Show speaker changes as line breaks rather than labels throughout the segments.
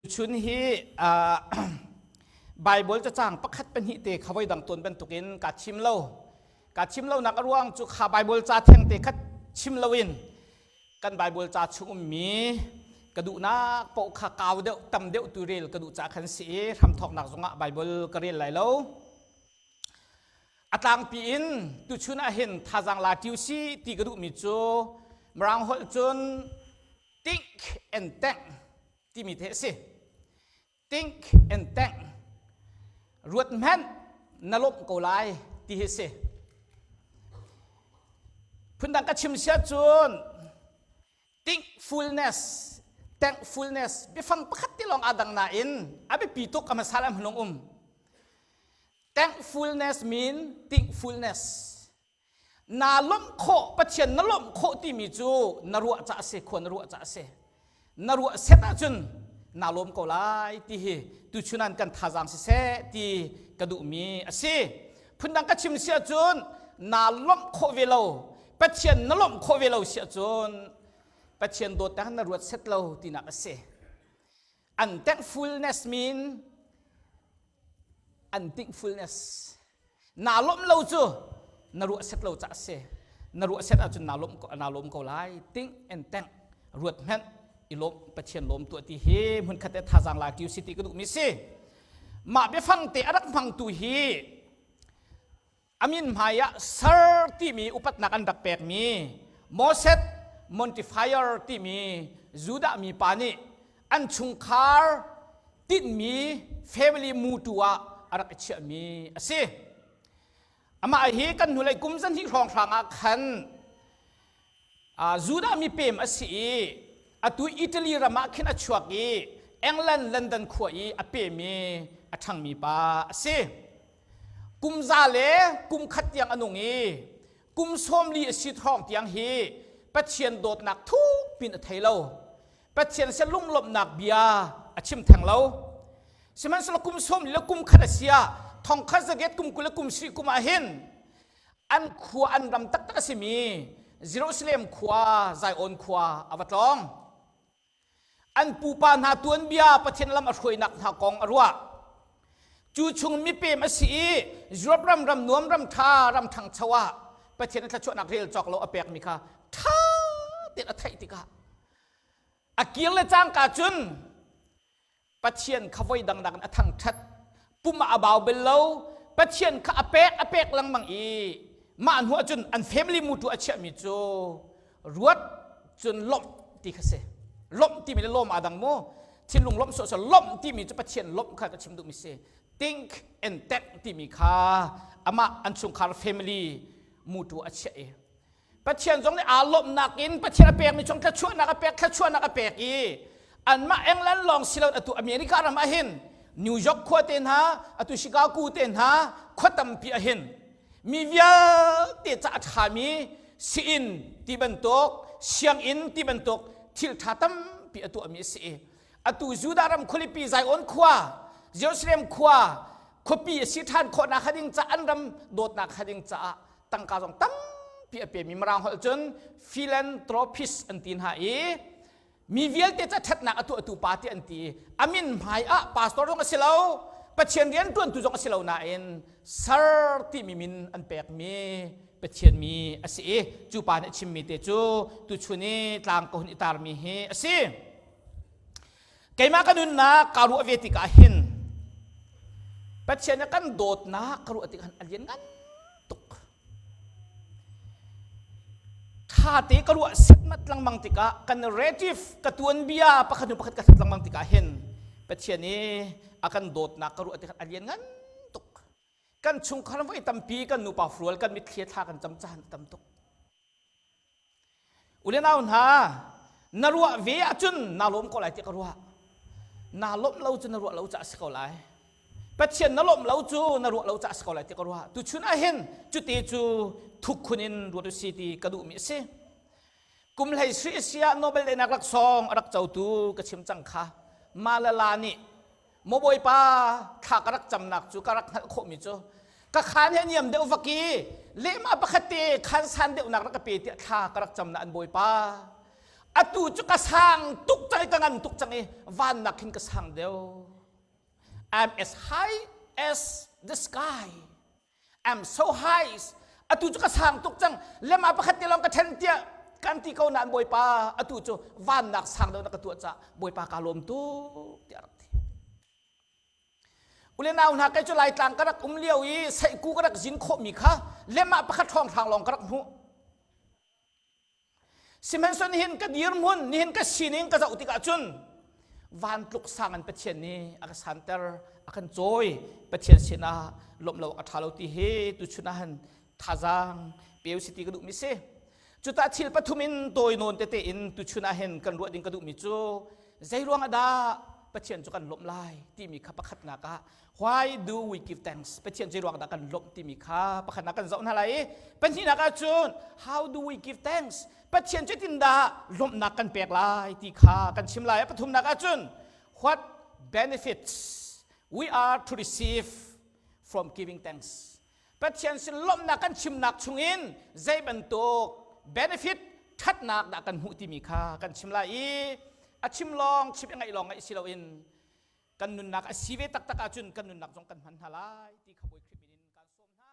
Chun hi Bible cacang pakhat pahnih te kha voi dang tawn bantukin kaa thim lo. Kaa thim lonak a ruang cu kha Bible ca theng te kha chim loin kan Bible ca chung ummi ka duhnak paoh kha kau deuh tam deuh tu rel ka duh ca khan si i hramthawknak zongah Bible ka rel lai lo. A tlangpi in tuchun ah hin thazaang la ṭiu si ti ka duhmi cu Mirang holh cun think and thank timi te a si. Think and thank. Ruat hmanh na lawmh ko lai ti hi si. Phundang ka chim sia cun thinkfulness, thankfulness biafang pakhat ti lawng aa dang nain a biapi tuk a hmasa le a hmanung um. Thankfulness mean thinkfulness. Naa lawmh khawh Pathian na lawmh khawh timi cu na ruah ca a si khua na ruah ca a si na ruah set ahcun naa lawm ko lai ti hi tuchun an kan thazaang siseh ti ka duhmi a si phundang ka chim si ahcun naa lawmh khawh ve lo Pathian na lawmh khawh ve lo si ahcun Pathian dawtnak na ruat set lo tinak a si an thankfulness mean an thankfulness Naa lawmh lo cu na ruah set lo ca a si. Na ruah set ahcun naa lawm naa lawm ko lai. Think and thank. Ruat hmanh i lawm Pathian lawm tuah ti hi hmunkhat te thazaang la ṭi si ti ka duhmi si. Mah biafang te a rak hmangtu hi amin hmai ah Sir timi upatnak an rak pekmi Moses Montefiore timi Judah mi pa nih an chungkhar tinhmi family mutu ah a rak i chiahmi a si. Amah hi kan hnulei kum zahnih hrawnghrang ah khan Judah mipem a si i atu Italy ram ah khin a chuak i England London khua i a pem i a ṭhangmi pa a si. Kum za le kum khat tiang a nung i kum 40 a si hrawng tiang hi Pathian dawtnak thuk pin a thei lo. Pathian sin lunglawmhnak bia a chim theng lo. Sihmanhsehlaw kum sawm le kum khat a si ah thong khat zaget kum 20 le kum 70 kum ah hin an khua an ram taktak a simi Jerusalem khua Zion khua a va tlawng. An pupa hna tuanbia Pathian lam a hruainak hna kong a ruah. Cu chung mipem a si i Europe ram ram nuam ram ṭha ram ṭhangcho ah Pathian a thluachuahnak rel cawk lo a pekmi kha ṭha tein a theih tikah A kir le cangka cun Pathian kha voi dangdang in a thangṭhat. Pum ah a bau bel lo. Pathian kha a pek a pek lengmang i mah hnu ah cun an family mutu a chiahmi cu ruat cun lawmh ti kha si. Lawmh timi le lawm aa dang mu. Thinlung lawmh sawh lawmh timi cu Pathian lawmh kha ka chim duhmi si. Think and thank timi kha amah an chungkhar family mutu a chiah i Pathian zong nih aa lawmhnak in Pathian a pekmi chung thluachuahnak a pek thluachuahnak a pek i anmah England lawng si loin atu America ram ah hin New York khua te hna atu Chicago te hna khua tampi ah hin mi vialte ca a ṭhami siin ti bantuk sianginn ti bantuk thil ṭha tampi a tuahmi a si i atu Judah ram khualipi Zion khua Jerusalem khua khuapi a si ṭhan khawhnak ding ca an ram dawtnak ding caah tangka zong tampi a pemi Mirang holh cun philanthropist an ti hna i mi vialte ca ṭhatnak a tuahtu pa ti an ti a min hmai ah pastor zong a si lo Pathian rian ṭuantu zong a si lo nain sar timi min an pekmi Pathian mi a si i cu pa nih a chimmi te cu tuchun i tlang ka hun i tarmi hi a si. Keimah ka nunnak kaa ruah ve tikah hin Pathian a kan dawtnak ka ruah tikah a lian ngan tuk. Ṭha te ka ruah setmat lengmang tikah ka narrative ka tuanbia pakhat hnu pakhat ka hlat lengmang tikah hin Pathian i a kan dawtnak ka ruah tikah a lian ngan tuk. Kan chungkhar voi tampi kan nupa fual kan mitthli thla kan cam caan tam tuk. U le nau hna, na ruah ve ahcun naa lawm ko lai ti ka ruah. Naa lawmh lo cu na ruah lo caah si ko lai. Pathian na lawmh lo cu na ruah lo caah si ko lai ti ka ruah. Tuchun ah hin cuti cu thuk khun in ruat u si ti ka duhmi a si. Kum hlei sri sia Nobel daihnak laksawng a rak cotu ka chim cang kha. Malala nih Maw Bawipa thla ka rak camnak cu ka rak hngalh khawhmi cu ka khaan he niam deuh vak i lehmah pakhat te khaan san deuhnak rak ka pe tiah thla ka rak camnak an Bawipa. Atu cu ka sang tuk cang i ka ngan tuk cang i van nak hin ka sang deuh. I'm as high as the sky. I'm so high. Atu cu ka sang tuk cang. Lema pakhat te lawng ka then tiah kan ti ko nain Bawipa atu cu vannak sang deuh na ka tuah caah Bawipa ka lawm tuk tiah rak ti. Ule nau hna kei cu Laitlang ka rak um lio i seiku ka rak zin khawhmi kha lema pakhat hrawnghrang lawng ka rak hmuh. Sihmanhsehlaw nihin ka dirhmun, nihin ka sining ka zoh tikah cun van tluk sang in Pathian nih a ka santer, a kan cawi. Pathian sinah lawmh lo a ṭha lo ti hi tuchun ah han thazaang pe usih ti ka duhmi si. Cutah thil pathum in tawi nawn tete in tuchun ah hin kan ruah ding ka duhmi cu zei ruang ah dah Pathian cu kan lawmh lai timi kha pakhatnak ah why do we give thanks Pathian zei ruang dah kan lawmh timi kha pakhatnak kan zoh hna lai i pahnihnak ah cun how do we give thanks Pathian cu tin dah lawmhnak kan pek lai ti kha kan chim lai pathumnak ah cun what benefits we are to receive from giving thanks Pathian sin lawmhnak kan chimnak chungin zei bantuk benefit ṭhatnak dah kan hmuh timi kha kan chim lai i a chim lawng chim i ngaih lawng ngaih si loin kan nunnak a si ve taktak ahcun kan nunnak zong kan hman hna lai ti kha Bawi Khrih min in kaan sawm hna.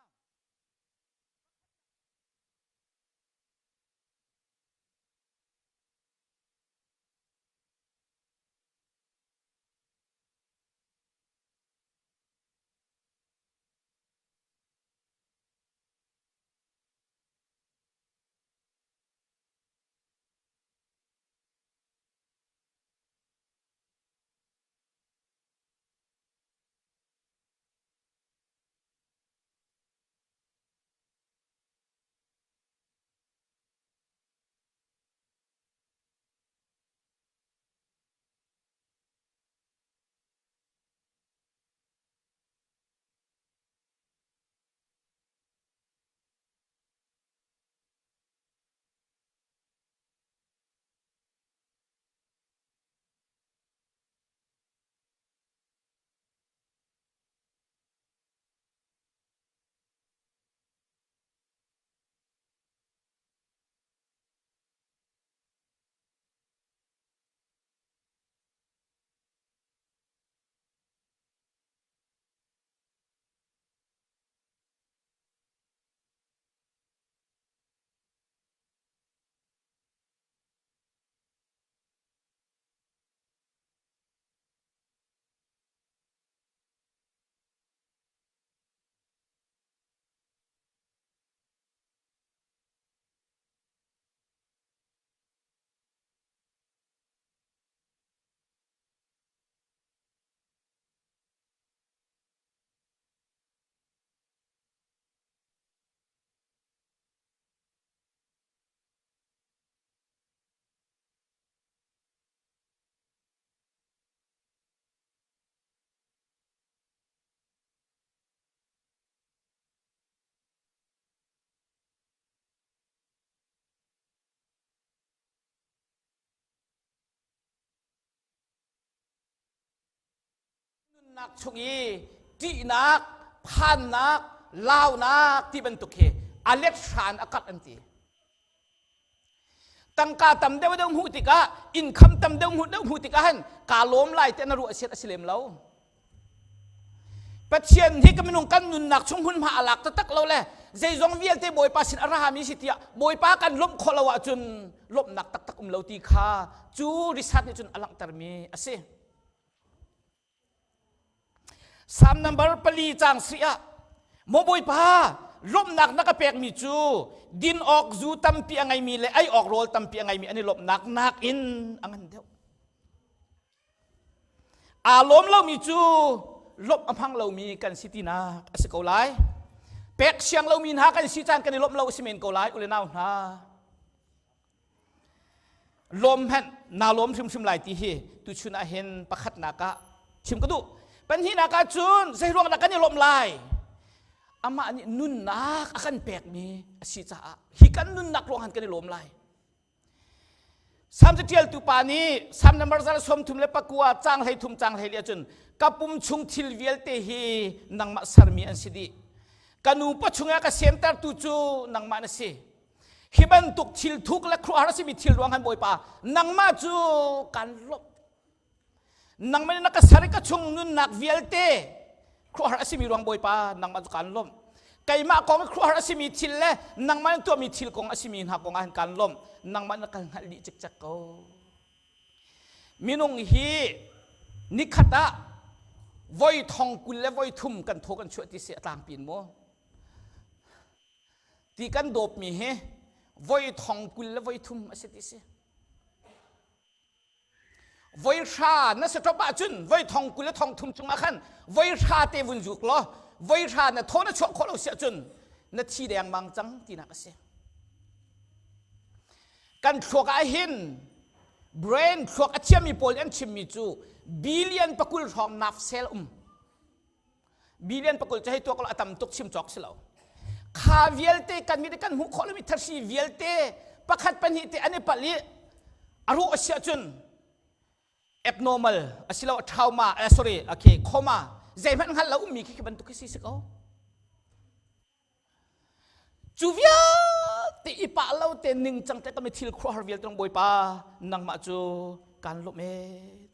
Nunnak chung i ṭihnak, phannak, launak ti bantuk hi a let hran a karh an ti. Tangka tam deuh deuh hmuh tikah, income tam deuh hmuh deuh hmuh tikah han kaa lawm lai te na ruah siat a si lem lo. Pathian hi ka minung kan nunnak chung hmunhma a lak taktak lo le zeizong vialte Bawipa sin a rami si tiah Bawipa kan lawmh khawh lo ahcun lawmhnak taktak um lo ti kha cu research nih cun a langhtermi a si. Psalm number pali cang si ah Maw Bawipa lawmhnak na ka pekmi cu din awk zu tampi a ngeimi le ei awk rawl tampi a ngeimi an i lawmhnak nakin a ngan deuh. Aa lawm lomi cu lawmh a hmang lomi kan si tinak a si ko lai. Pek siang lomi hna kan si caan kan i lawmh lo a si men ko lai ule nau hna. Lawm hmanh naa lawm hrimhrim lai ti hi tuchun ah hin pakhatnak ah chim ka duh. Pahnihnak ah cun zeiruang dah kan i lawmh lai? Amah nih nunnak a kan pekmi a si caah hi kan nunnak ruang han kan i lawm lai. Salm caṭialtu pa nih Salm number 139 caang 13 caang 14 cun ka pum chung thil vialte hi nangmah sermi an si dih. Ka nu pawchung ah ka semtertu cu nangmah na si. Hi bantuk thil thuk le khuaruahhar a simi thil ruang han Bawipa nangmah cu kan lawmh. Nangmah nih na ka ser i ka chung nunnak vialte khuaruahhar a simi ruang Bawipa nangmah cu kan lawmh. Keimah kong i khuaruahhar a simi thil le nangmah nih tuahmi thil kong a simi hna kong ah hin kan lawmh. Nangmah na ka hngalh dih cikcek ko. Minung hi nikhat ah voi thong 20 le voi thum kan thaw kan chuah ti si a tlangpi in mu. Ti kan dawpmi hi voi thong 20 le voi thum a si ti si. Voi hra na stop ahcun voi thong 20 le thong thum cungah khan voi hra te vun zuk law voi hra na thaw na chuah khawh lo si ahcun na thi dengmang cang tinak a si. Kan thluak ah hin brain thluak a thiammi pawl an chimmi cu billion 20 hrawng nerve cell um. Billion 20 cu hei tuak a tam tuk chim cawk si lo. Kha vialte kan mit kan hmuh khawh lomi thasi vialte pakhat pahnih te an i palh i a ruh a si ahcun abnormal asilo trauma eh, sorry okay coma zeihmanh hngalh lo ummi khi khi bantuk khi si si ko. Cu vialte i pah lo te ningcang te kami thil khuaruahhar vialte dong Bawipa nangmah cu kan lawmh ee.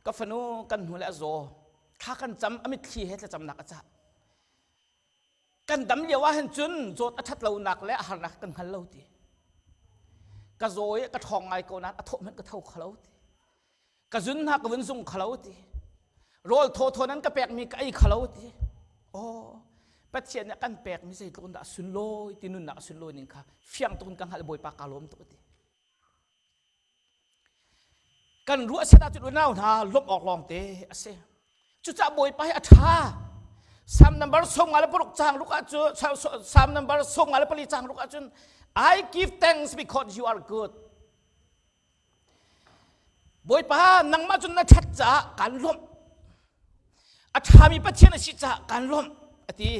Ka fanu kan hnu le a zaw thla kan cam a mitthli he thlacamnak a cah. Kan dam lio ah hin cun zawt a ṭhat lonak le a harnak kan hngal lo ti. Ka zaw i ka ṭhawng ngai ko nain a thawh hmanh ka tho kho lo ti. Ka zun hna ka vun zung khalo ti. Rawl thawthaw nan ka pekmi ka ei khalo ti. Oh, Pathian nih kan pekmi zeitluk in dah a sunlawi ti nunnak a sunlawi ning kha fiang tuk in ka hngalh Bawipa ka lawm tuk ti. Kan ruah set ahcun unau hna lawmh awk lawng te a si. Cucaah Bawipa hi a ṭha. Psalm number 56 caang ruk ahcun Psalm number 54 caang ruk ahcun I give thanks because you are good. Bawipa nangmah cun na ṭhat caah kaan lawmh. A ṭhami Pathian a si caah kaan lawmh a ti.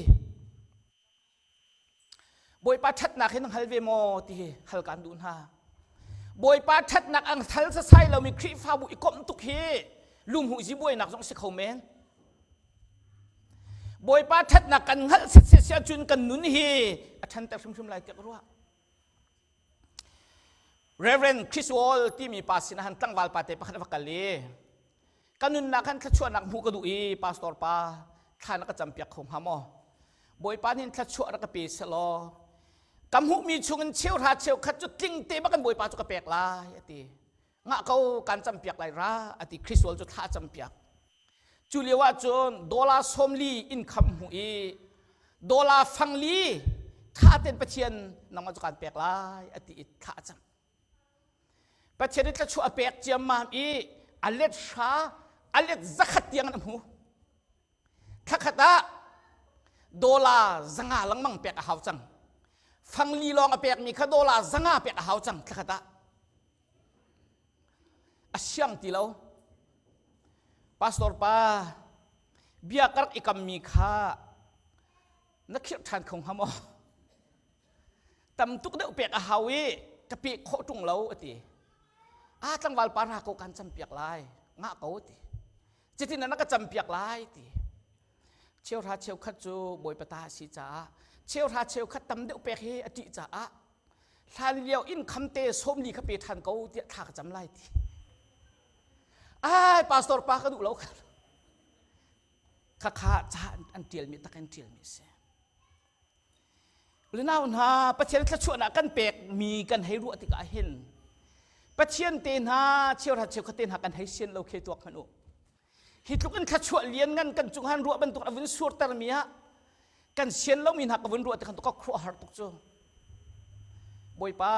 Bawipa ṭhatnak hi na hngal ve maw ti hi hal kaan duh hna. Bawipa ṭhatnak ang thal sasai lomi Khrihfabu i komh tuk hi lungmuh zibuainak zong si kho men. Bawipa ṭhatnak kan hngalh setset si ahcun kan nun hi a ṭhanter hrimhrim lai tiah ka ruah. Reverend Chris Wall timi pa sinah han tlangval pa te pakhat a va kal i ka nunnak han thluachuahnak hmuh ka duh i pastor pa thla na ka campiak kho hnga maw Bawipa nih thluachuah rak ka pe selaw ka hmuhmi chungin cheuhra cheukhat cu tling te bak in Bawipa cu ka pek lai a ti ngah ko kan campiak lai ra a ti Chris Wall cu thla a campiak Cu lio ah cun dollar 40 income hmuh i dollar fangli tha ten Pathian nangmah cu kaan pek lai a ti i thla a cam. Pathian i thluachuah a pek ciammam i a let hra a let zakhat tiang an hmu. Thlakhat ah dollar 500 lengmang pek a hau cang. Fangli lawng a pekmi kha dollar 500 pek a hau cang thlakhat ah. A siang ti lo. Pastor pa bia ka rak i kammi kha na khirh ṭhan kho hnga maw? Tam tuk deuh pek a hau i ka pek khawh ṭung lo a ti. Ah tlangval pa ra ko kan campiak lai, ngah ko a ti. Cutin na ka campiak lai ti. Cheuhra cheukhat cu Bawipa ta a si caah cheuhra cheukhat tam deuh pek hi a ṭih caah hlan lio inn kham te 40 kha pe ṭhan ko tiah thla ka cam lai ti. Ai pastor pa ka duh lo kha. Khakha ca an ṭialmi tak an ṭialmi a si. Unau hna Pathian thluachuahnak kan pekmi kan hei ruah tikah hin Pathian te hna cheuhra cheukhat te hna kan hei sian lo khe tuak hmanh u. Hi tluk in thluachuah lian ngan kan cung han ruah bantuk a vun surtermi ah kan sian lomi hna ka vun ruah tikhan ka khuah har tuk cu. Bawipa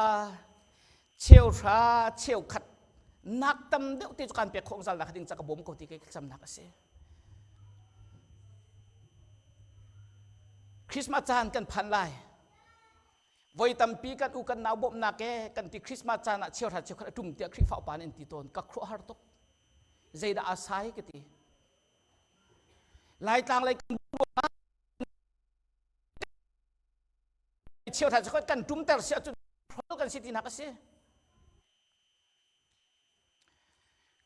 cheuhra cheukhat nak tam deuh te cu kan pek khawh zal nak ding ca ka bawm ko ti ke thlacamnak a si. Christmas caan kan phan lai. Voi tampi kan u kan nau bawmhnak e kan ti Christmas caan ah cheuhra cheukhat a tum tiah Khrihfa upa nih an ti tawn. Ka khuah har tuk. Zeidah a sai ka ti. Laitlang lei kan cheuhra cheukhat kan tumter si ahcun kan si tinak a si.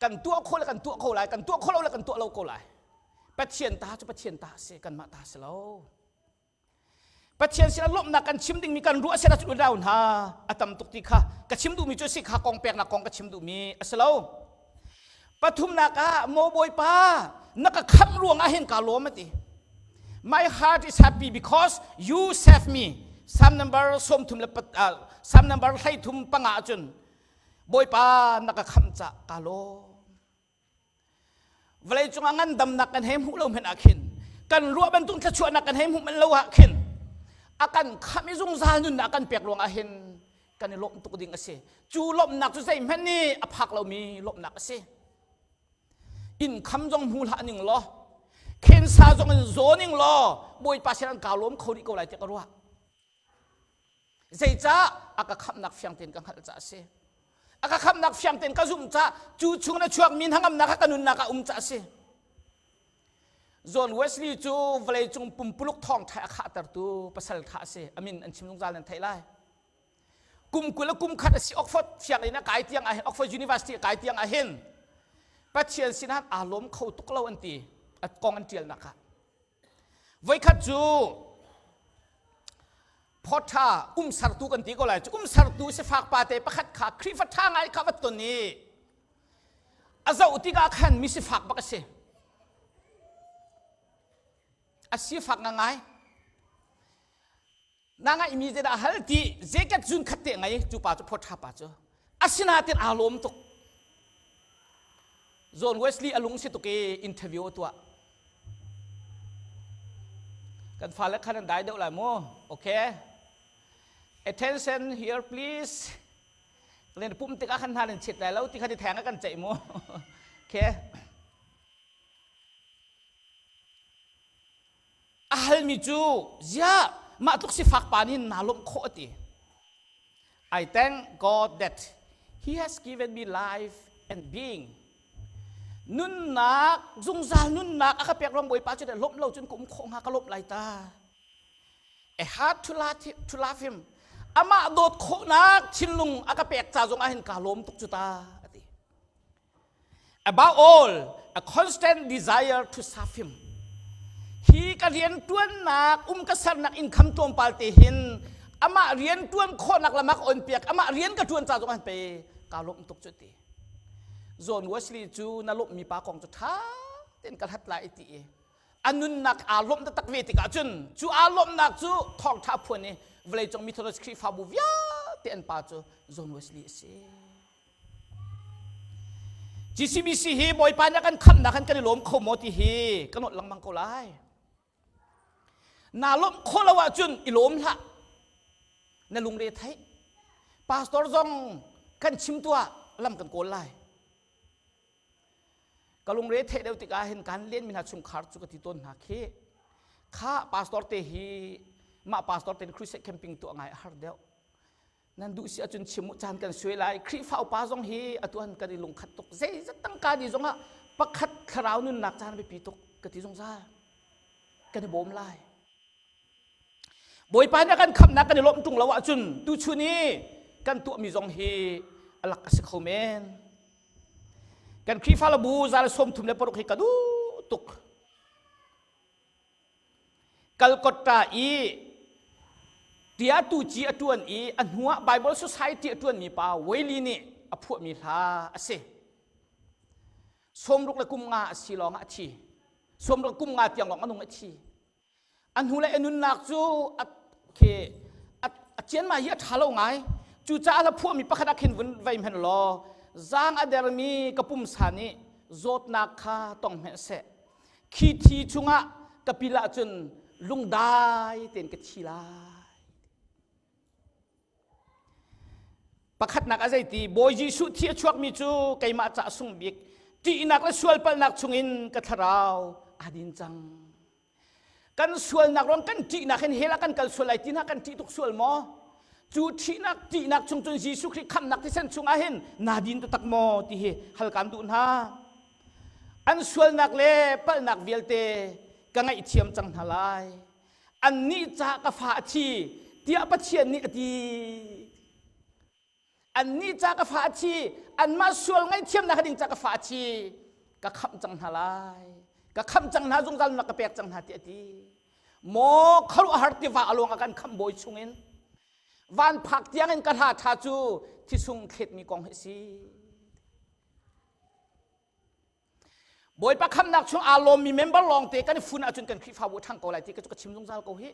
Kan tuah khawh le kan tuah ko lai, kan tuah khawh lo le kan tuah lo ko lai. Pathian ta cu Pathian ta a si, kanmah ta a si lo. Pathian sinah lawmhnak kan chim dingmi kan ruah seh cu unau hna a tam tuk ti kha ka chim duhmi cu si kha kong peknak kong ka chim duhmi a si lo. Pathumnak ah maw Bawipa na ka khamh ruangah hin ka lawm a ti. My heart is happy because you save me. Psalm number 30 le Psalm number 35 cun Bawipa na ka khamh ca ka lawm. Vawlei cungah ngandamnak kan hei hmuh lo hmanh ah khin kan ruah bantuk thluachuahnak kan hei hmuh manh lo ah khin a kan khamh i zungzal nunnak kan pek ruangah hin kan i lawmh tuk ding a si. Cu lawmhnak cu zeihmanh nih a phak lomi lawmhnak a si. Inn kham zong hmu hlah ning law khensa zong in zaw ning law Bawipa sin an kaa lawm kho rih ko lai tiah ka ruah. Zeicah a ka khamhnak fiang tein ka hngalh caah a si. A ka khamhnak fiang tein ka zumh caah cu chung na chuakmi hnangamnak kha ka nunnak ah um caah a si. John Wesley cu vawleicung pumpuluk thawngṭha a khahtertu pasal ṭha a si. A min an chim zungzal nan theih lai. Kum 20 le kum khat a si Oxford sianginn a kai tiang ahhin Oxford University a kai tiang ahhin Pathian sinah aa lawm kho tuk lo an ti. A kong an ṭialnak ah. Voikhat cu phawṭha umsartu kan ti ko lai cu umsartu sifak pa te pakhat kha Khrihfa ṭha ngai kha va ton i a zoh tikah khan mi sifak bak a si. A sifak ngangai. Na ngaihmi zeidah hal ti zeikat zun khat te ngai cu pa cu phawṭha pa cu. Asinain aa lawm tuk. John Wesley a lung si tuk i interview a tuah. Kan fale khan an dai deuh lai mu. Okay. Attention here please. Len pum tikah khan hna nan chit lai lo ti kha ti theng a kan ceih mu. Okay. A halmi cu ziah mah tluk sifak pa nih naa lawmh khawh a ti. I thank God that He has given me life and being. Nunnak, zungzal nunnak a ka pek ruang Bawipa cu lawmh lo cun ka um khawh hnga ka lawmh lai ta. A heart to love him, to love him. Amah dawt khawhnak thinlung a ka pek ca zong ah hin kaa lawm tuk cu ta a ti. Above all, a constant desire to serve him. Hi ka rian tuannak, um ka sernak income tlawmpal te hin amah rian tuan khawhnak lamak on piak, amah rian ka tuan ca zong an pe ka lawm tuk cu ti. John Wesley cu na lawmhmi pa kong cu tha tein ka hlat lai ti i a nunnak aa lawmh taktak ve tikah cun cu aa lawmhnak cu thawngṭha phuan i vawleicung Methodist Khrihfabu vialte an pa cu John Wesley a si. GCBC hi Bawipa nih a kan khamhnak han kan i lawm kho maw ti hi ka nolh lengmang ko lai. Naa lawmh khawh lo ahcun i lawm hlah. Na lungre theih. Pastor zong kan chim tuah lam kan kawl lai. Ka lungre theih deuh tikah hin kan len mi hna chungkhar cu ka ti tawn hna khi. Kha pastor te hi mah pastor te crusade camping tuah ngai a har deuh. Nan duh si ahcun chim u caan kan suai lai. Khrihfa upa zong hi atu han kan i lungkhat tuk. Zeizat tangka ni zongah pakhat thlarau nunnak caan biapi tuk ka ti zungzal. Kan i bawm lai. Bawipa nih a kan khamhnak kan i lawmh ṭung lo ahcun tuchun i kan tuahmi zong hi a lak a si kho men. Kan Khrihfa bu zal 36 hi ka duh tuk. Calcutta i tiatu ci a ṭuan i a hnuah Bible Society a ṭuanmi pa Whaley nih a phuahmi hla a si. 60 le kum nga a si lawngah a thi. 60 kum nga tiang lawng a nung a thi. A hnu le a nunnak cu a khi a cian ma hi a ṭha lo ngai. Cucaah hla phuahmi pakhat ah khin vun vei hmanh law zaang a dermi ka pumsa nih zawtnak kha tong hmanh seh. Khi thi chungah ka pil ahcun lungdai tein ka thi lai. Pakhatnak a zeiti Bawi Jesuh thi a chuakmi cu keimah ca sung bik ṭihnak le sualpalhnak chungin ka thlarau aa din cang. Kan sualnak ruang kan ṭihnak hin hell ah kan kal sual lai ti hna kan ṭih tuk sual maw? Cu ṭihnak ṭihnak chung cun Jesuh Khrih khamhnak thisen chungah hin naa din taktak maw ti hi hal kaan duh hna. An sualnak le palhnak vialte ka ngaihthiam cang hna lai. Annih caah ka fa a thi tiah Pathian nih a ti. Annih ca ka fa a thi, anmah sual ngaihthiamnak ding ca ka fa a thi. Ka khamh cang hna lai. Ka khamh cang hna zungzal na ka pek cang hna tiah a ti. Maw khuaruahhar tiva a luang a kan khamh bawi chungin van phak tiangin ka hla ṭha cu thisung thletmi kong hi a si. Bawipa khamnak chung aa lawmmi member lawngte kan i fun ahcun kan Khrihfabu a ṭhang ko lai ti ka cu ka chim zungzal ko hi.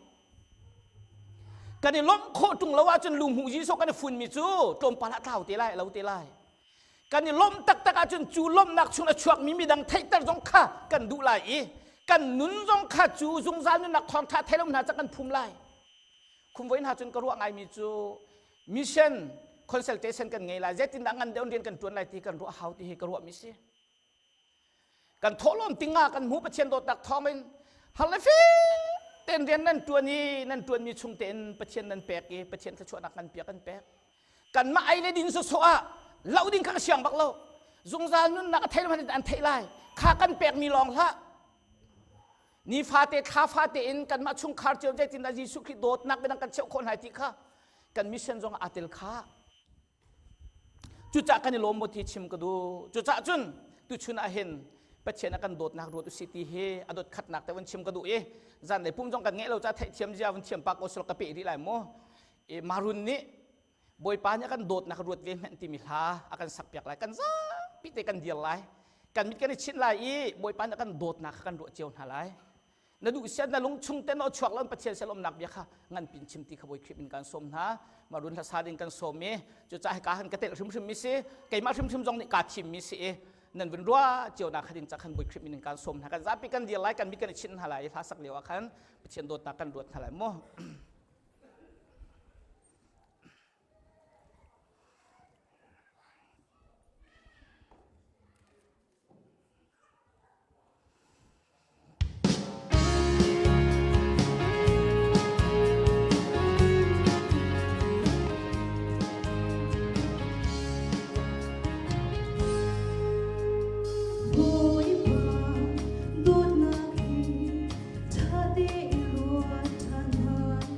Kan i lawmh khawh ṭung lo ahcun lunghmuh Jesuh kan i funmi cu tlawmpal ah tlau te lai, a lo te lai. Kan i lawmh taktak ahcun cu lawmhnak chung a chuakmi midang theihter zong kha kan duh lai i kan nun zong kha cu zungzal nunnak thawngṭha thei lo hna ca kan phum lai. Khumvoi hna cun ka ruah ngaimi cu mission consultation kan ngei lai zeitindah ngan deuh rian kan ṭuan lai ti kan ruah hau ti hi ka ruahmi si. Kan thawhlawm tinga kan hmu Pathian dawtnak thawngin har le fe ten rian nan ṭuan i nan ṭuanmi chung tein Pathian nan pek i Pathian thluachuahnak ngan piak kan pek. Kanmah ei le din sawsawh ah lo ding kha ka siang bak lo. Zungzal nunnak a thei lo an theih lai. Kha kan pekmi lawng hlah. Nifate thla fate in kanmah chungkhar cio zeitindah Jesuh Khrih dawtnak biadang kan cheuh khawh hna ti kha kan mission zong aa tel kha. Cucah kan i lawm maw ti chim ka duh. Cucah cun tuchun ah hin Pathian a kan dawtnak ruat usih ti hi a dawt khatnak te vun chim ka duh i zanlei pum zong kan ngeih lo ca theihthiam zia vun thiam pa ko sel ka peh rih lai mu. I Marun nih Bawipa nih a kan dawtnak ruat ve hmenh timi hla a kan sakpiak lai. Kan zapi te kan dir lai. Kan mit kan i chinh lai i Bawipa nih a kan dawtnak kha kan ruah cio hna lai. Na duh sian na lung chung ten aw chuak lo Pathian sel umnak bia kha ngan pin chim ti kha Bawi Khrih min kan sawm hna. Marun hla sa ding kan sawm i cucaah hika han ka telh hrimhrim mi si keimah hrimhrim zong nih kaa thim mi si i nan vun ruah cio na kha ding ca khan Bawi Khrih min in kan sawm hna. Kan zapi kan dir lai kan mit kan i chinh hna lai i hla sak lio ah khan Pathian dawtnak kan ruat hna lai mu.
Bawipa dawtnak hi ṭha tein ruat ṭhan hmanh.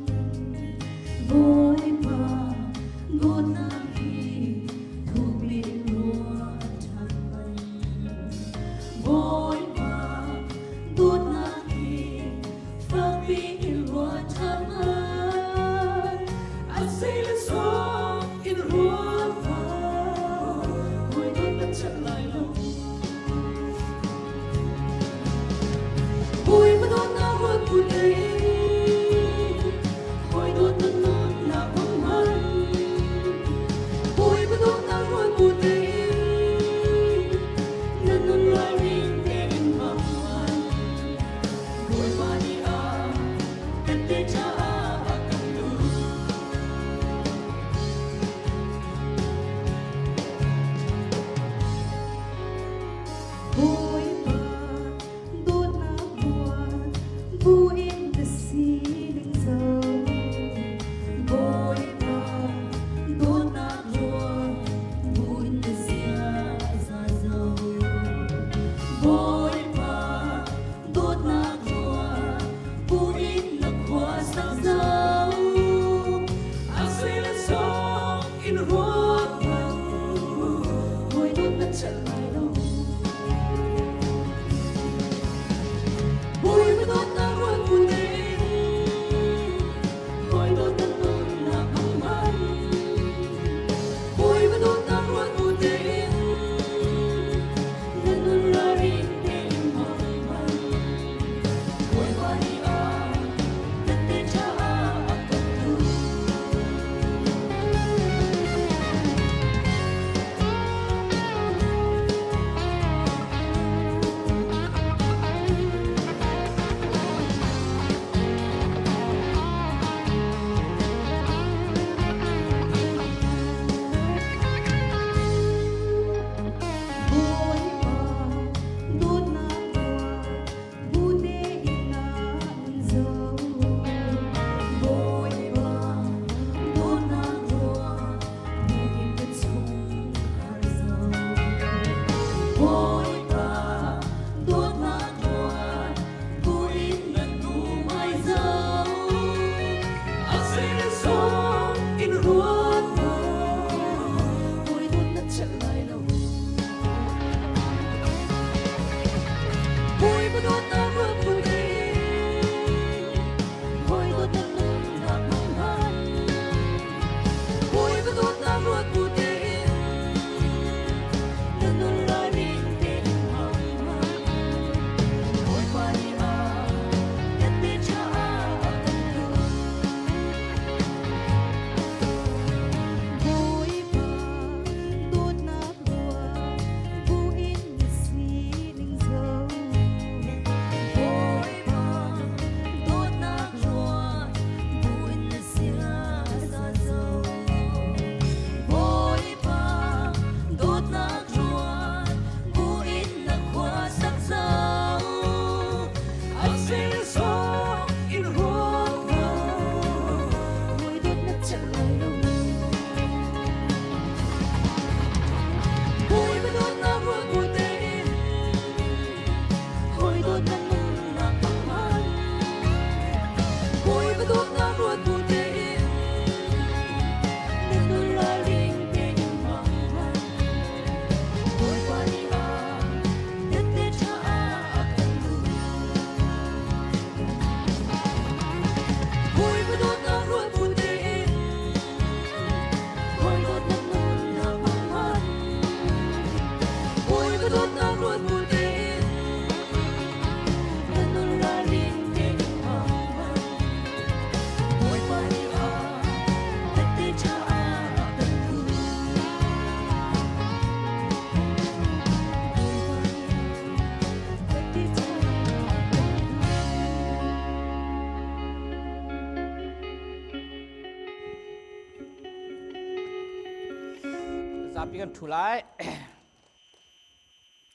Zapi kan ṭhu lai.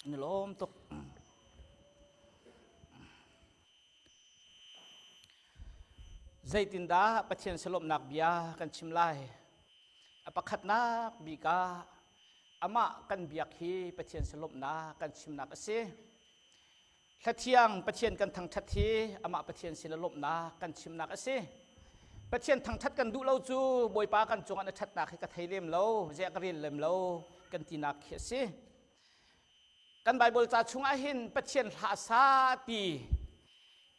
Ni lawm tuk. Zeitindah Pathian silawmhnak bia kan chim lai? A pakhatnak bik ah amah kan biak hi Pathian silawmhnak kan chimnak a si. Hlathiang Pathian kan thangṭhat hi amah Pathian sin a lawmhnak kan chimnak a si. Pathian thangṭhat kan duh lo cu Bawipa kan cungah na ṭhatnak hi ka thei lem lo, ziah ka rel lem lo kan tinak khi a si. Kan Baibal ca chungah hin Pathian hla sa ti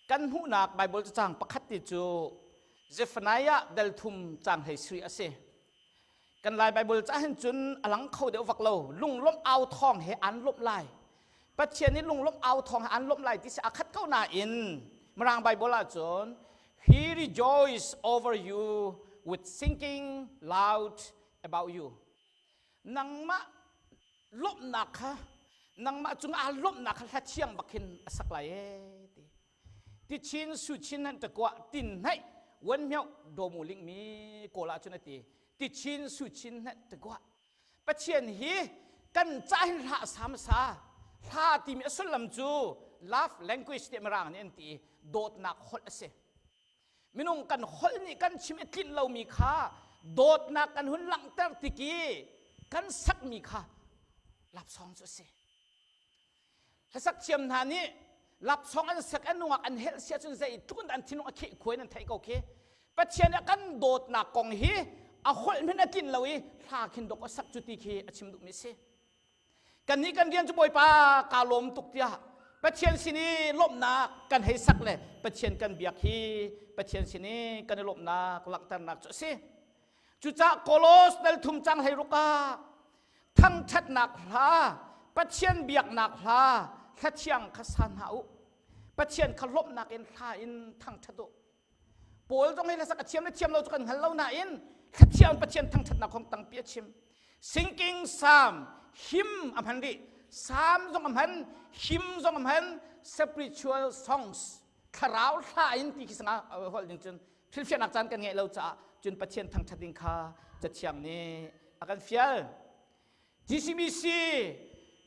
kan hmuhnak Baibal cacang pakhat ti cu Zephaniah dal thum cang hlei sui a si. Kan Lai Baibal ca hin cun a lang kho deuh vak lo. Lunglawmh au thawng he an lawmh lai. Pathian nih lunglawmh au thawng he an lawmh lai ti si a khat ko nain Mirang Baibal ahcun He rejoice over you with singing loud about you. Nangmah lawmhnak kha nangmah cungah aa lawmhnak kha hla thiang bak hin a sak lai ee ti. Ti chin su chin nan takua tin hnaih wan mioh domu ling mi kawl ahcun a ti. Ti chin su chin nan takua Pathian hi kan ca hin hla sa hmasa hla timi a sullam cu love language ti mirang nih an ti i dawtnak holh a si minung kan holh nih kan chim i tlinh lomi kha dawtnak kan hun langhter tik i kan sakmi kha lapsawng cu a si Hlasak thiam hna nih lapsawng an sak an nungak an helh sia cun zei tluk in an thinlung a kheh khuai nan theih ko khi. Pathian a kan dawtnak kong hi a holh hmanh a tlin lo i hla khin dok a sak cu ti khi a chim duhmi si. Kannih kan rian cu Bawipa kaa lawm tuk tiah Pathian sin i lawmhnak kan hei sak le Pathian kan biak hi Pathian sin i kan i lawmhnak langhternak cu a si. Cucaah Kolos dal thum cang hlei ruk ah thangṭhatnak hla Pathian biaknak hla hlathiang kha sa hna u Pathian kha lawmhnak in hla in thangṭhat u Paul zong hi hlasak a thiam le thiam lo cu kan hngal lo nain hlathiang Pathian thangṭhatnak kong tampi a chim sinking psalm hymn a hman rih psalm zong a hman hymn zong a hman spiritual songs thlarau hla in ti khi sanga holh ding cun Thilfiannak caan kan ngeih lo caah cun Pathian thangṭhat ding kha Cathiang nih a kan fial. GCBC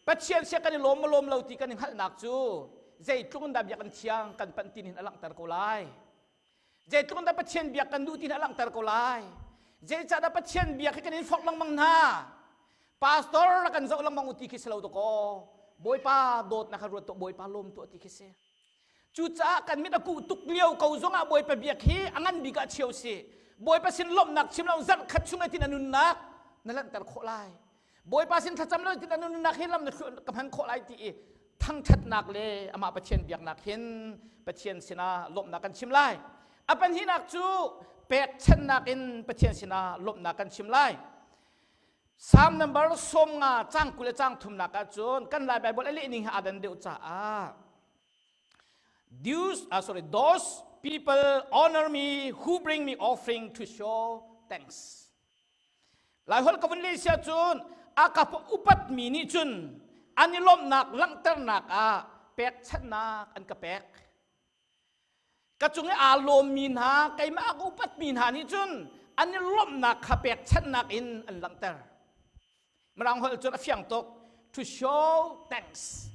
Pathian sia kan i lawm maw lawm lo ti kan i hngalhnak cu zeitluk in dah biakinn thiang kan panh ti hin a langhter ko lai. Zeitluk in dah Pathian biak kan duh ti hin a langhter ko lai. Zeicahdah Pathian biak hi kan in forh lengmang hna. Pastor rak kan zoh lengmang u ti khi si lo dakaw. Bawipa dawtnak kha ruat tuah, Bawipa lawm tuah ti khi si. Cucaah kan mit a kuh tuk lio ko zongah Bawipa biak hi a ngan bik ah chio si. Bawipa sin lawmhnak chim lo zarh khat chung tin a nunnak na lanhter khawh lai. Bawipa sin thlacam lo tin a nunnak hi lam na ka hman khawh lai ti i thangṭhatnak le amah Pathian biaknak hin Pathian sinah lawmhnak kan chim lai. A pahnihnak cu pekchanhnak in Pathian sinah lawmhnak kan chim lai. Psalm number 50 cang 20 le cang thumnak ahcun kan Lai Bible a leh ning hi aa dan deuh caah Those, sorry, those people honor me who bring me offering to show thanks. Lai holh ka vun leh sia cun a ka upat mi nih cun an i lawmhnak langhternak ah pekchanhnak an ka pek. Ka cung i aa lawmmi hna, keimah a ka upatmi hna nih cun an i lawmhnak kha pekchanhnak in an langhter. Mirang holh cun a fiang tuk. To show thanks.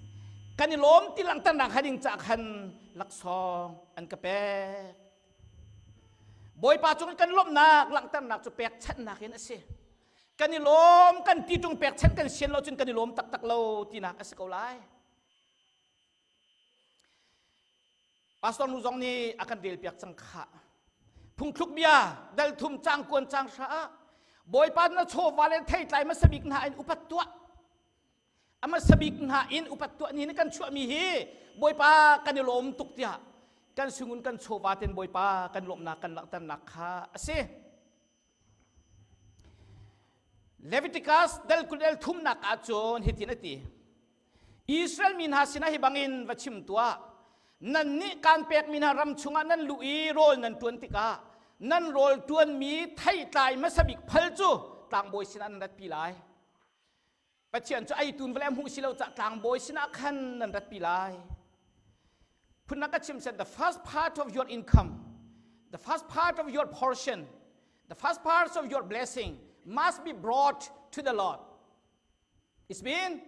Kan i lawm ti langhternak ha ding ca khan laksawng an ka pek. Bawipa cung kan lawmhnak langhternak cu pekchanhnak in a si. Kan i lawm kan ti ṭung pekchanh kan sian lo cun kan i lawm taktak lo tinak a si ko lai. Pastor nu zong nih a kan relpiak cang khah. Phungthluk bia dal thum cang kuan cang hra ah Bawipa na chawva le theitlai hmasa bik hna in upat tuah. A hmasa bik hna in upat tuah ni kan chuahmi hi Bawipa kan i lawm tuk tiah kan sungun kan chawva ten Bawipa kan lawmhnak kan langhternak kha a si. Leviticus dal 20 el thumnak ahcun hitin a ti. Israel mi hna sinah hi bangin va chim tuah. Nannih kaan pekmi hna ram chungah nan luh i rawl nan ṭuan tikah nan rawl ṭuanmi theitlai hmasa bik phal cu tlangbawi sinah nan ratpi lai. Pathian cu ei tun vawlei a hmuh si lo caah tlangbawi sinah khan nan ratpi lai. Phundang ka chim said the first part of your income, the first part of your portion, the first part of your blessing must be brought to the Lord. It's been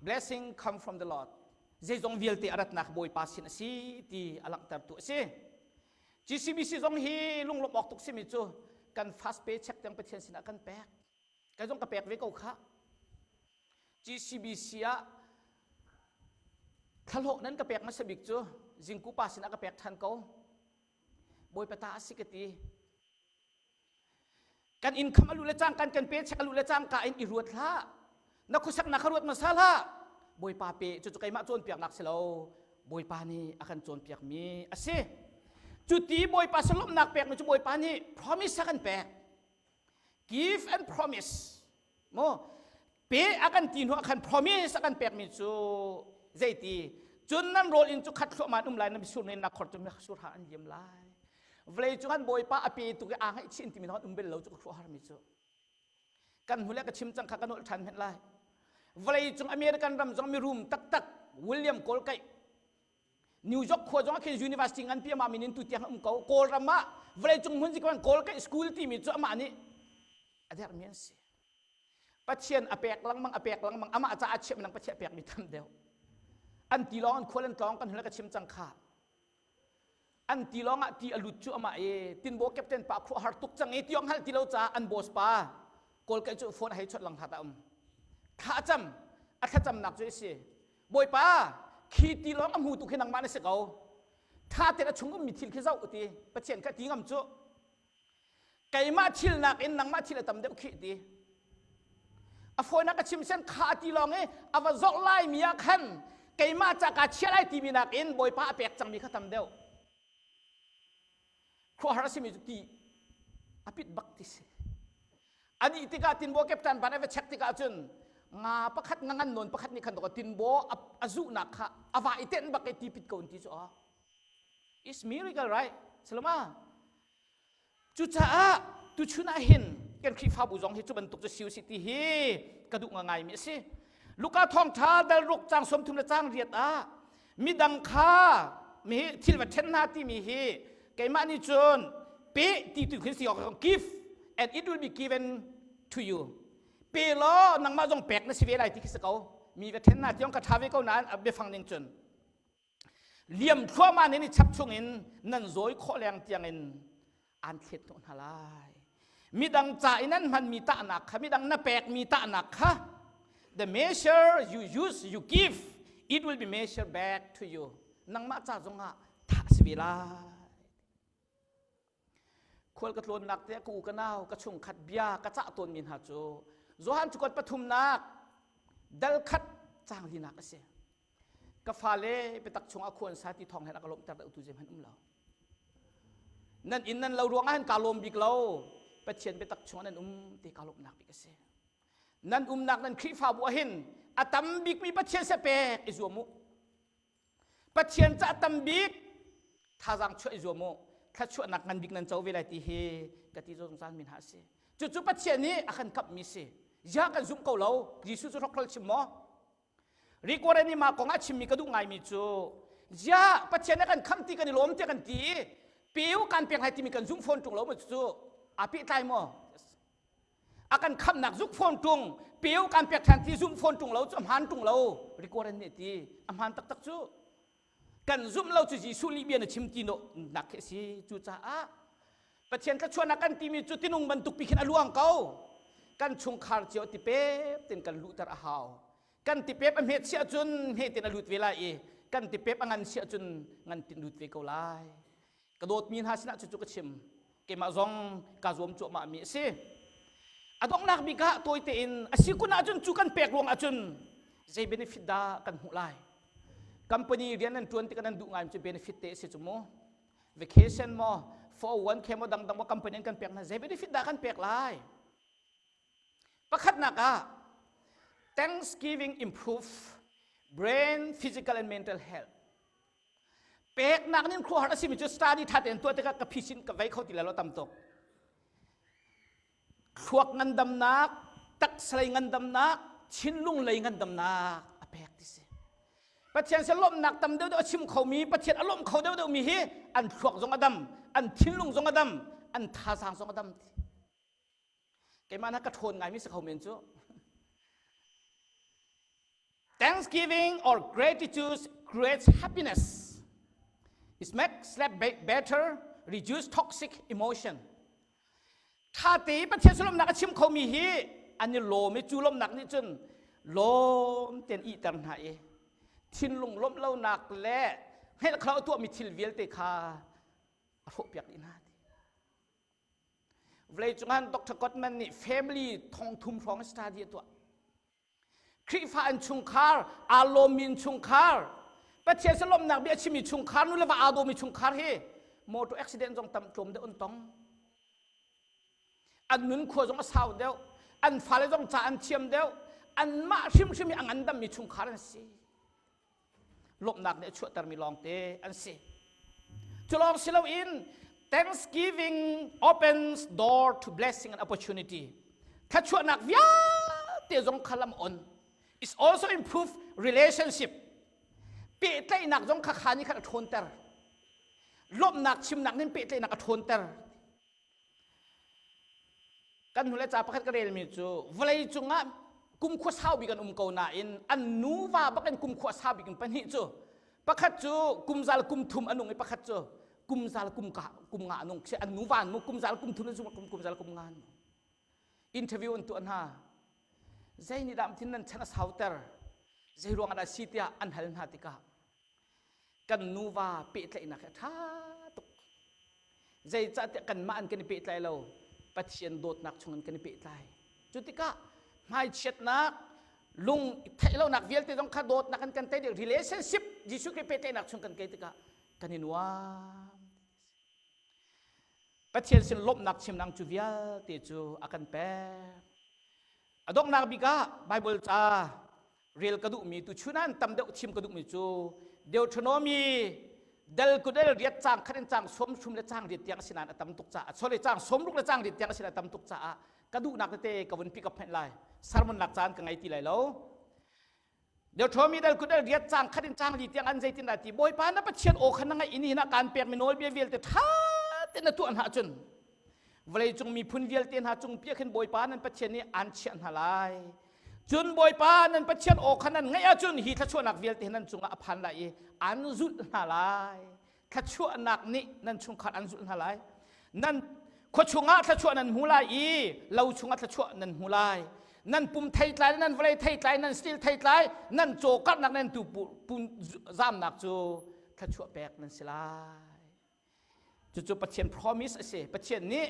blessing come from the Lord. Zeizong vialte a ratnak Bawipa sin a si ti a langhtertu a si. GCBC zong hi lunglawmh awk tuk simi cu kan fast pay check tiang Pathian sinah kan pek. Kai zong ka pek ve ko kha. GCBC ah thlahlawh nan ka pek hmasa bik cu zingku pa sinah ka pek ṭhan ko. Bawipa ta a si ka ti. Kan income a luh le cangka kan pay check a luh le cangka in i ruat hlah. Na khuasaknak kha ruat hmasa hlah. Bawipa pe cucu keimah cawnpiaknak si lo. Bawipa nih a kan cawnpiakmi a si. Cu ti Bawipa salawmnak pekmi cu Bawipa nih promise a kan pek. Give and promise. Mu pe a kan ti hnu ah khan promise a kan pekmi cu zeiti cun nan rawl inn cu khat thluahmah an um lai na misur nen nak khor cu misur ha an liam lai vawlei cu kan bawipa a pe tuk i aa ngaihchih timi hna um bel lo cu ka khuaruahhar mi cu kan hnu le ka chim cang kha ka nolh ṭhan hmenh lai vawlei cung American ram zong mirum taktak William Kawlkaih New York khua zong ah khin university nganpi amah min in tu tiang um ko Kawlram ah vawleicung hmun zik Kawl Kaih school timi cu amah nih a dermi an si Pathian a pek lengmang a pek lengmang amah caah chiah nang Pathian a pekmi tam deuh an ti lawng an khual an tlawng kan hula ka chim cang kha an ti lawng ah ti a lut cu amah i tinbaw captain pa khua har tuk cang i tiong hal ti lo caah an boss pa kawl kai cu phone a hei chawt lang hlat a um thla cam a thlacamnak cu a si Bawipa, khi ti lawng a hmutu khi nangmah na si ko. Tha tein a chung ummi thil khi zoh ti. Pathian kha ti ngam cu. Keimah thil nakin nangmah thil a tam deuh khi ti. A fawinak ka chim sen kha ti lawng i a va zawh lai mi ah khan keimah ca kaa chia lai timi nakin Bawipa a pek cangmi kha tam deuh. Khuahar a simi cu ti a pit bak ti si. A dih tikah tinbaw captain ban a va check tikah cun nga pakhat nga ngan nawn pakhat nih khan tinbaw a zuhnak kha a va i tenh bak i ti pit ko ti cu a It's miracle right? Salama. Cucaah tuchun ah hin kan Khrihfabu zong hi cu bantuk cu si usih ti hi ka duh ngaingaimi a si. Luka thawngṭha dal ruk cang 30 le cang riat ah midang kha mi thil va ṭhen hna timi hi keimah nih cun pe ti tu khin si awk give and it will be given to you pe law nangmah zong pek na si ve lai ti khi si ko mi va ṭhen hna tiang ka ṭha ve ko nain a biafang ning cun liam thluahmah nan i chap chungin nan zawi khawh leng tiangin an thlet hnawh hna lai midang ca i nan hmanmi tahnak kha midang na pekmi tahnak kha the measure you use you give it will be measured back to you nangmah ca zongah thah si ve lai khual ka tlawnnak te ka u ka nau ka chungkhat bia ka cah tawnmi hna cu Johan cukuat pathumnak dal khat cang linak a si ka fale biatak chungah khuan sa ti thawng hen a ka lawmhter deuh tu zeihmanh um lo nan inn nan lo ruangah hin kaa lawm bik lo Pathian biatak chungah nan um ti kaa lawmhnak bik a si nan umnak nan Khrihfabu ah hin a tam bikmi Pathian se pek i zuam u Pathian ca tam bik thazaang chuah i zuam u thluachuahnak ngan bik nan co ve lai ti hi ka ti zungzal mi hna a si cucu Pathian nih a kan kamhmi si ziah kan zumh ko lo Jesuh cu hrokhrol chim maw Rikore nih mah kong a chimmi ka duh ngaimi cu ziah Pathian nih kan khamh ti kan i lawm tiah kan ti i peu kan pek lai timi kan zumh fawn ṭung lo maw cucu aa pehtlai maw a kan khamhnak zuk fawn ṭung peu kan pek ṭhan ti zumh fawn ṭung lo cu a hmaan ṭung lo Rikore nih ti a hmaan taktak cu kan zumh lo cu Jesuh lihbia na chim ti nak khi a si cucaah Pathian thluachuahnak kan timi cu tinung bantuk pi khin a luang ko kan chungkhar cio tipep tin kan luhter a hau kan tipep a hmet siah cun hme tin a lut ve lai i kan tipep a ngan siah cun ngan tin lut ve ko lai ka dawtmi hna sinah cucu ka chim keimah zong ka zuam cuahmah mi a si a donghnak bik ah tawi tein a si kun ahcun cu kan pek ruang ahcun zei benefit dah kan hmuh lai company rian nan tuan tikah nan duh ngai cu benefit te a si cu mu vacation maw 401k maw dangdang maw company an kan pek hna zei benefit dah kan pek lai pakhatnak ah thanksgiving improve brain physical and mental health peknak nin khuahar a simi cu study tha tein tuah tikah ka phisin ka vei kho ti lo tam tuk thluak ngandamnak taksa lei ngandamnak thinlung lei ngandamnak a pek ti si Pathian sin lawmhnak tam deuh deuh a chim khomi Pathian a lawmh kho deuh deuh mi hi an thluak zong a dam an thinlung zong a dam an thazaang zong a dam ti keimah na ka ṭhawn ngaimi si kho men cu. Thanksgiving or gratitude creates happiness. It makes sleep better, reduce toxic emotion. Ṭha te Pathian sullamnak a chim khomi hi an i lawm i cu lawmnak nih cun lawm tein ihter hna i thinlung lawmh lonak le hngelh kha a tuahmi thil vialte kha a hrawhpiak dih hna. Vawlei cungah Dr. Gottman nih family thong thum hrawng study a tuah. Khrihfa an chungkhar, aa lawmmi in chungkhar, Pathian sin lawmhnak bia a chimmi chungkhar, nu le va aa dawmi chungkhar hi motor accident zong tam tlawm deuh an tong. An nun khua zong a sau deuh, an fale zong ca an thiam deuh, anmah hrimhrim hi a ngandammi chungkhar an si. Lawmhnak nih a chuahtermi lawngte an si. Cu lawng si loin Thanksgiving opens door to blessing and opportunity. Thluachuahnak vialte zong kha lam on. It's also improve relationship. Pehtlaihnak zong kha kha nih khan a ṭhawnter. Lawmhnak chimnak nih pehtlaihnak a ṭhawnter. Kan hnulei ca pakhat ka relmi cu vawlei cungah kumkhua sau bik an um ko nain an nuva bak in kumkhua sau bik in pahnih cu pakhat cu kumzal kum thum a nung i pakhat cu kumzal kum ka kum nga a nung an nuva an mu kumzal kum thum an kumzal kum nga an interview an tuah hna zei nih dah thin nan chan a sauter zei ruang ah dah si tiah an hal hna tikah kan nuva pehtlaihnak hi a ṭha tuk Zeicahtiah kanmah an kan i pehtlai lo, Pathian dawtnak chungin kan i pehtlai. Cu tikah hmaichiatnak, lung theih lonak vialte zong kha dawtnak an kan tei dih relationship Jesuh Khrih pehtlaihnak chung kan kei tikah kan i nuam. Pathian sin lawmhnak chimnak cu vialte cu a kan pek. A donghnak bik ah Bible ca rel ka duhmi tu chun an tam deuh chim ka duhmi cu Deuteronomy del kudel riat cang khat in cang som thum le cang riat tiang a si nain a tam tuk caah sorry cang som ruk le cang riat tiang a si nain a tam tuk caah ka duhnak tete ka vun pick up phenh lai sermon nak caan ka ngei ti lai lo Deuteronomy del kudel riat cang khat in cang li tiang an zeitin dah ti Bawipa na Pathian aw kha na ngaih ini na kaan pek mi nawlbia vialte ṭha tein na tuah hna ahcun vawleicung miphun vialte hna cung piah khin Bawipa nan Pathian nih aan chiah hna lai. Cun Bawipa nan Pathian aw kha nan ngaih ahcun hi thluachuahnak vialte nan cungah a phan lai i an zulh hna lai. Thluachuahnak nih nan chungkhar an zulh hna lai. Nan khua chungah thluachuah nan hmu lai i lo chungah thluachuah nan hmu lai. Nan pum theitlai nan vawlei theitlai nan stil theitlai nan caw karhnak nan tu pum zamnak cu thluachuah pek nan si lai. Cucu Pathian promise a si. Pathian nih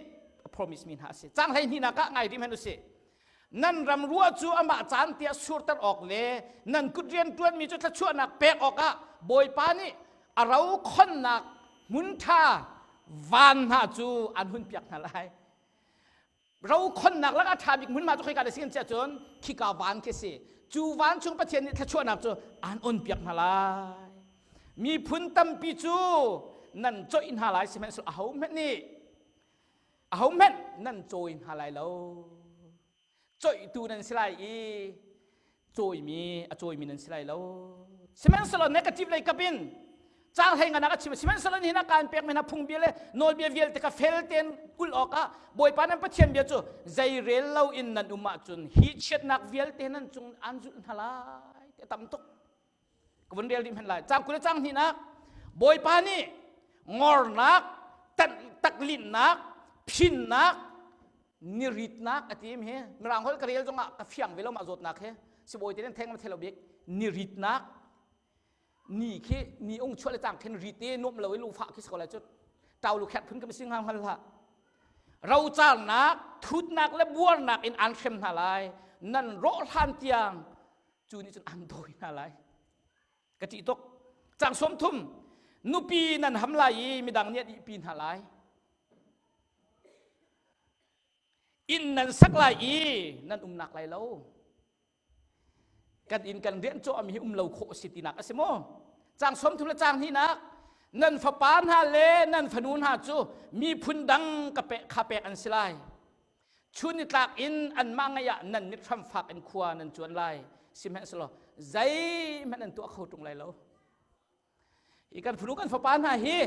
a promise mi hna a si. Cang 12 nak ah ngai rih hmanh usih. Nan ram ruah cu amah caan tiah surter awk le nan kut rian ṭuanmi cu thluachuahnak pek awkah Bawipa nih a ro khonnak hmun ṭha van hna cu an hun piak hna lai. Ro khonnak lakah ṭha bik hmunhma cu khoika dah si kan si ahcun khika van khi si. Cu van chung Pathian nih thluachuahnak cu an on piak hna lai. Miphun tampi cu nan coih hna lai sihmanhsehlaw ahohmanh nih ahohmanh nan cawi hna lai lo. Coihtu nan si lai i cawimi a cawimi nan si lai lo. Sihmanhsehlaw negative lei kap in caang hlei nganak a chim sihmanhsehlaw nihin ah kaan pekmi hna phungbia le nawlbia vialte kha fel tein ulh awkah Bawipa nan Pathian bia cu zei rel lo in nan um ahcun hi chiatnak vialte nan cung an zulh hna lai ti a tam tuk ka vun rel rih hmanh lai caang 20 le caang hnihnak Bawipa nih ngornak taklinnak phinnak niritnak a ti mi hi mirang holh ka rel zongah ka fiang ve lo mah zawtnak hi sibawi te nan theng ma thelo bik niritnak ni khi ni ung chuah le cang khin ri te nuam lo i lufah khi si ko lai cu tau lu khet phun ka si hnga hngal hlah rocarnak thutnak le buarnak in an hrem hna lai nan rawh hlan tiang cu nih cun an dawi hna lai ka ṭih tuk cang 30 nupi nan ham lai i midang nih an ihpi hna lai inn nan sak lai i nan umnak lai lo kan inn kan rian cawh mi hi um lo khawh a si tinak a si maw cang 30 le cang hnihnak nan fapa hna le nan fanu hna cu miphun dang ka pe kha pek an si lai Chun nitlak in anmah ngeih ah nan mit hram fak in khua nan cuan lai. Sihmanhsehlaw zeihmanh an tuah kho ṭung lai lo. Hi kan fanu kan fapa hna hi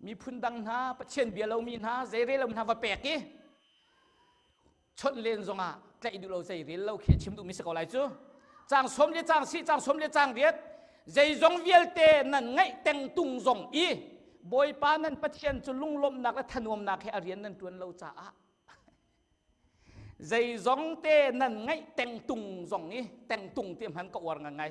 miphun dang hna, Pathian bia lomi hna, zeirel lomi hna va pek i chawnh len zongah tlaih duh lo zeirel lo khi chim duhmi si ko lai cu. Cang som le cang si, cang som le cang riat, zeizong vialte nan ngaih tengtung zong i Bawipa nan Pathian cu lunglawmhnak le thanuamnak he a rian nan ṭuan lo caah zeizong te nan ngaih tengtung zong i tengtung ti hman ka uar ngai.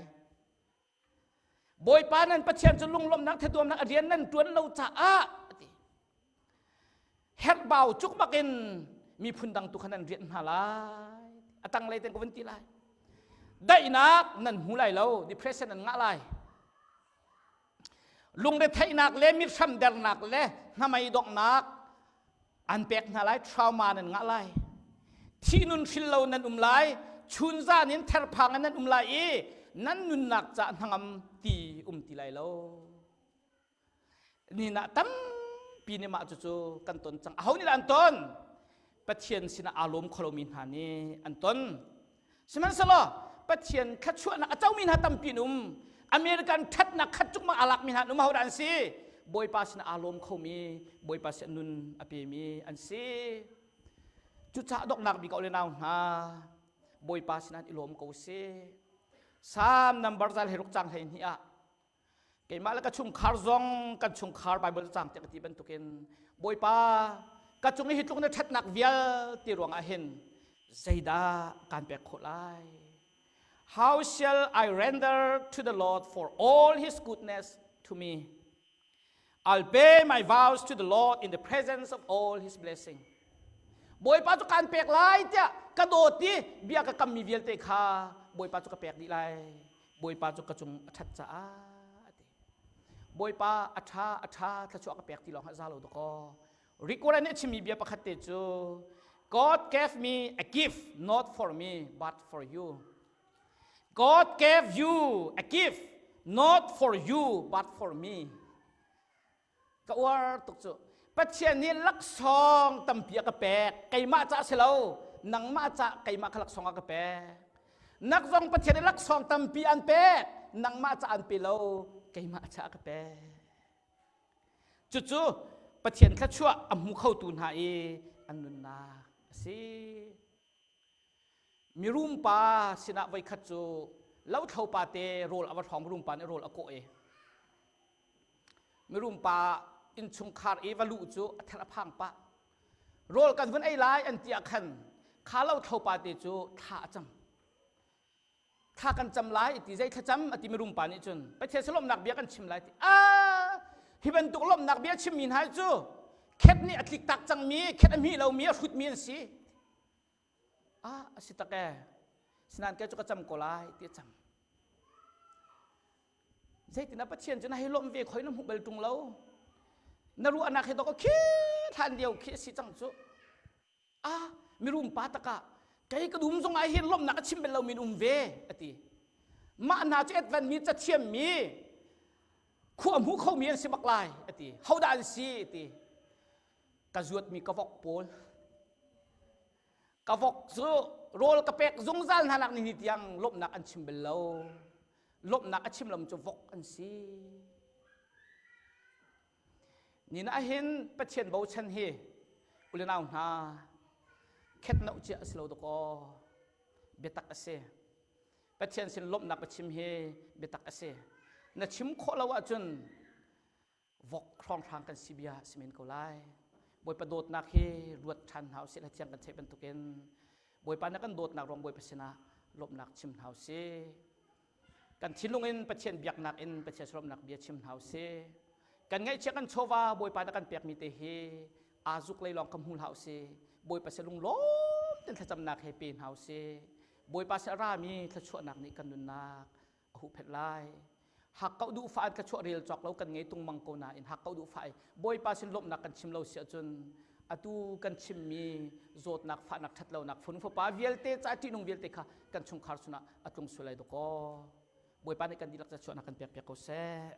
Bawipa nan Pathian cu lunglawmhnak thanuamnak a rian nan ṭuan lo caah ati. Herhbau cuk bakin miphun dang tu kha nan rianh hna lai. A tanglei ten ka vun ti lai. Daihnak nan hmu lai lo, depression nan ngah lai. Lungretheihnak le mithram dernak le hnamei donghnak an pek hna lai trauma nan ngah lai thi nun hril lo nan um lai chun zan in therphang in nan um lai i nan nunnak ca hnangam ti um ti lai lo ni na tampi nih mah cucu kan ton cang aho nih dah an ton Pathian sinah aa lawm kho lomi hna nih an ton Sihmanhsehlaw Pathian thluachuahnak a comi hna tampi an um. American ṭhatnak khat cuk ma aa lakmi hna an um ahodah an si? Bawipa sinah aa lawm khomi, Bawipa sin nun a pemi an si. Cucaah donghnak bik ah le nau hna, Bawipa sinah i lawm ko si. Psalm number zal he ruk cang hlei hnih ah keimah le ka chungkhar zong kan chungkhar Bible cang tiah ka ti bantukin Bawipa ka cung i hi tluk na ṭhatnak vialte ruangah hin zeidah kaan pek khawh lai How shall I render to the Lord for all his goodness to me? I'll pay my vows to the Lord in the presence of all his blessing. Bawipa cu kaan pek lai tiah ka dawt i bia ka kammi vialte kha Bawipa cu ka pek dih lai. Bawipa cu ka cung a ṭhat caah a ti. Bawipa a ṭha a ṭha thluachuah ka pek ti lawng ah za lo dakaw. Rick Warren nih a chimmi bia pakhat te cu God gave me a gift not for me but for you. God gave you a gift not for you but for me. Ka uar tuk cu. Pathian nih laksawng tampi a ka pek. Keimah ca si lo, nangmah ca keimah kha laksawng a ka pek. Nak zong Pathian nih laksawng tampi an pek, nangmah ca an pe lo, keimah ca a ka pek. Cucu Pathian thluachuah a hmu khotu hna i an nunnak a si. Mirum pa sinah voikhat cu lothlo pa te rawl a va hrawng mirum pa nih rawl a kawh i mirum pa innchungkhar i va luh cu a ther a phang pah rawl kan vun ei lai an ti ah khan kha lothlo pa te cu thla a cam thla kan cam lai ti zei thlacam a ti mirum pa nih cun Pathian sin lawmhnak bia kan chim lai ti a hi bantuk lawmhnak bia chimmi hna cu khet nih a tlik tak cangmi khet a hmih lomi a hrutmi an si ah a si tak e sinan ke cu ka cam ko lai ti a cam zeitin ah Pathian cu na hei lawmh ve khoi na hmuh bal ṭung lo na ruahnak he dok khi hlan lio khi a si cang cu ah mirum pa takah kei ka dum zong ah hin lawmhnak a chim bal lomi um ve a ti mah hna cu advan mi cathiam mi khua hmu khomi an si bak lai a ti hodah an si a ti ka zuatmi ka vok pawl ka vok cu rawl ka pek zungzal hna nak ni tiang lawmhnak an chim bal lo lawmhnak a chim lam cu vok an si ni na hin Pathian bochan hi ulenau hna khet no cia a si lo dakaw biatak a si Pathian sin lawmhnak a chim hi biatak a si na chim khawh lo ahcun vok hrawnghrang kan si bia si men ko lai Bawipa dawtnak hi ruat ṭhan hna usih thiang kan theih bantukin Bawipa na kan dawtnak ruang Bawipa sinah lawmhnak chim hna usih kan thinlung in Pathian biaknak in Pathian lawmhnak bia chim hna usih kan ngaihchia kan chawva Bawipa na kan pekmi te hi aa zuk lei lawng ka hmu hlah usih Bawipa sin lunglawm ten thlacamnak he pe hna usih Bawipa sin a rami thluachuahnak nih kan nunnak a huhphenh lai hakkauh duh fa an ka chuah rel cawk lo kan ngei tung mang ko nain hakkauh duh fa bawipa sin lawmhnak kan chim lo si ahcun atu kan chimmi zawtnak fahnak ṭhatlonak phun fapa vialte ca ṭihnung vialte kha kan chungkhar sunah a tlung sual lai dakaw bawipa nih kan dihlak ca chuahnak kan pek piak ko seh.